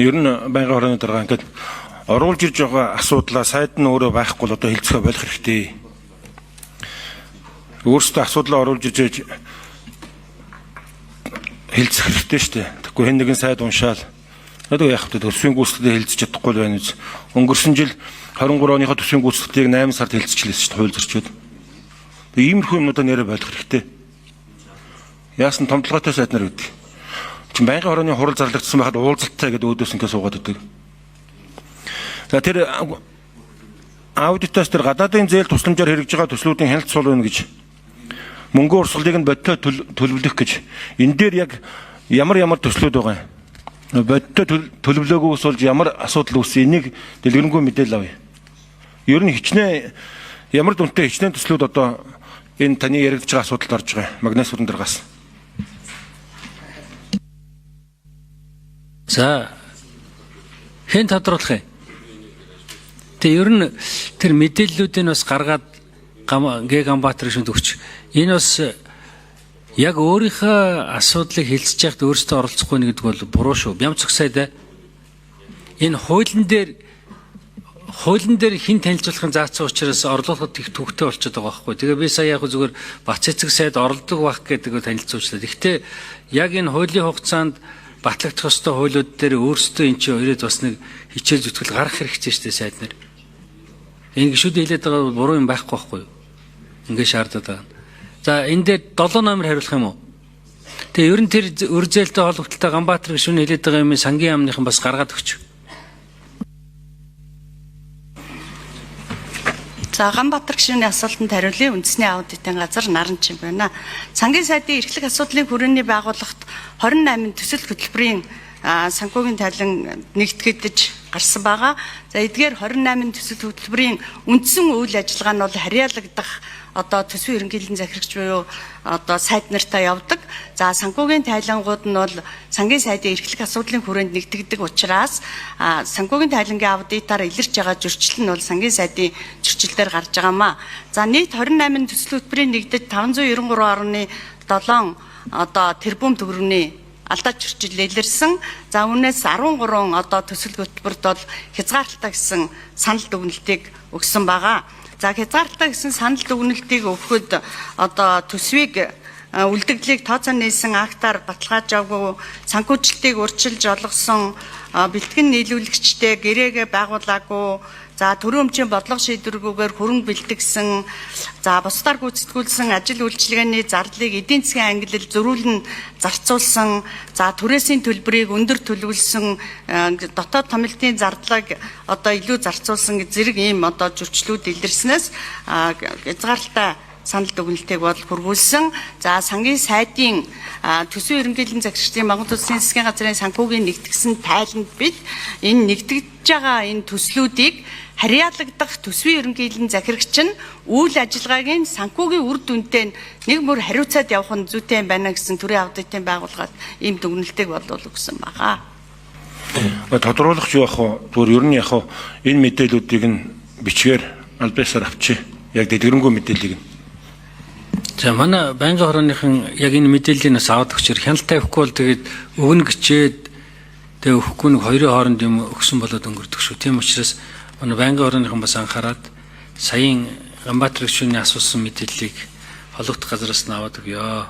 Ер нь байнгын хорооны дарга ингээд оруулж ирж байгаа асуудлаа сайд нь өөрөө байхгүй бол одоо хэлцэхэ болох хэрэгтэй. Өөрсдөө асуудлаа оруулж ирж хэлцэх хэрэгтэй шүү дээ. Тэгэхгүй хэн нэгэн сайд уншаал. Одоо яах вэ? Төсвийн гүйцэтгэлээ хэлцэж чадахгүй л байна үз. Өнгөрсөн жил 23 оныхоо төсвийн гүйцэтгэлийг 8 сард хэлцчихлээ шүү дээ, хууль зөрчөөд. Тэгээ иймэрхүү юмнуудаа нэрэ болох хэрэгтэй. Яасан томдлоготой сайд нар гэдэг. Чин байнгын хорооны хурал зарлагдсан байхад уулзалттай гэдэг өөдөөс ингэ суугаад өгдөг. За тэр аудитаас тэр гадаадын зээл тусламжаар хэрэгжиж байгаа төслүүдийн хяналт сул байна гэж мөнгөн урсгалыг нь бодтой төлөвлөх гэж энэ дээр яг ямар ямар төслүүд байгаа юм? Бодтой төлөвлөөгөөс болж ямар асуудал үүссэн энийг дэлгэрэнгүй мэдээлэл авъя. Ер нь хичнээн ямар дүнтэй хичнээн төслүүд одоо энэ таны яригдж байгаа асуудалд орж байгаа юм. Магнас сүрэн даргаас. За хэн тодруулах юм? Тэгээ ер нь тэр мэдээллүүдийг бас гаргаад Г Ганбаатар шүнд өгч. Энэ бас яг өөрийнхөө асуудлыг хэлцэж яхад өөрсдөө оролцохгүй нэг гэдэг бол буруу шүү. Бям цогсайд энэ хуулийн дээр хэн танилцуулахын заасан учраас орлуулахад их төвхтэй болчиход байгаа байхгүй. Тэгээ би сая яг зүгээр Бац эцэг сайд оролдог байх гэдэг танилцуулчлаа. Гэхдээ яг энэ хуулийн хугацаанд батлагдах ёстой хуулиуд дээр өөрсдөө эн чинь өрөөд бас нэг хичээл зүтгэл гаргах хэрэгтэй шүү дээ сайд нар. Энэ гişүүд хэлээд байгаа бол буруу юм байхгүй байхгүй юу? Ингээ шаардаад байгаа. За энэ дээр 7 номер хариулах юм уу? Тэгээ ер нь тэр өр зээлтэй холбогдлолтой Ганбаатар гишүүний хэлээд байгаа юм сангийн яамныхан бас гаргаад өгч. За Ганбаатар гишүүний асуултанд хариулъя. Үндэсний аудитын газар Наранчин байна. Сангийн сайдын эрхлэх асуудлын хүрээний байгууллагт 28 төсөл хөтөлбөрийн санхүүгийн тайлан нэгтгэгдэж гарсан байгаа. За эдгээр 28 төсөл хөтөлбөрийн үндсэн үйл ажиллагаа нь бол харьяалагдах одоо төсвийн ерөнхийлөн захирагч буюу одоо сайд нартай явдаг. За санхүүгийн тайлангууд нь бол сангийн сайдын эрхлэх асуудлын хүрээнд нэгтгэдэг учраас санхүүгийн тайлангийн аудитаар илэрч байгаа зөрчил нь бол сангийн сайдын зөрчил дээр гарч байгаамаа. За нийт 28 төсөл хөтөлбөрийн нэгдэж 593.7 одоо тэрбум төгрөгийн алдаа зөрчил илэрсэн. За үүнээс 13 одоо төсөл хөтөлбөрт бол хязгаарлалтай гэсэн санал дүгнэлтийг өгсөн байгаа. За хязгаарлалтай гэсэн санал дүгнэлтийг өгөхөд одоо төсвийг үлдэгдлийг тооцоо нээсэн актаар баталгаажаагүй, санхүүжилтийг урьдчилж олгосон, бэлтгэн нийлүүлэгчтэй гэрээгээ байгуулаагүй, за төрийн өмчийн бодлого шийдвэргүйгээр хөрөнгө бэлтгэсэн, за бусдаар гүйцэтгүүлсэн ажил үйлчилгээний зардлыг эдийн засгийн ангилал зөрүүлэн зарцуулсан, за түрээсийн төлбөрийг өндөр төлөвлөсөн, дотоод томилтын зардлыг одоо илүү зарцуулсан гэж зэрэг ийм одоо зөрчлүүд илэрснээс хязгаарлалтай санал дүгнэлтийг бол хүргүүлсэн. За сангийн сайдын төсвийн ерөнхийлөн захирагчдын Монгол Улсын засгийн газрын санхүүгийн нэгтгсэн тайланд бид энэ нэгтгэж байгаа энэ төслүүдийг харьяалагдах төсвийн ерөнхийлөн захирагч нь үйл ажиллагааг нь санхүүгийн үр дүнтэй нэг мөр хариуцаад явах нь зүйтэй юм байна гэсэн төрийн аудитын байгууллагаас ийм дүгнэлтийг бол өгсөн байгаа. Тодруулах юу ах вэ? Зүгээр ер нь яг энэ мэдээллүүдийг нь бичгээр аль биесээр авчи. Яг дэлгэрэнгүй мэдээллийг нь. За манай байнгын хорооныхан яг энэ мэдээллийг бас аваад өгчээр хяналт тавихгүй бол тэгээд өгнө гэчээд тэгээ өгөхгүй нэг хоёрын хооронд юм өгсөн болоод өнгөрдөг шүү. Тийм учраас манай байнгын хорооныхан бас анхаарад саяын Ганбаатар гишүүний асуусан мэдээллийг холбогдох газараас нь аваад өгөө.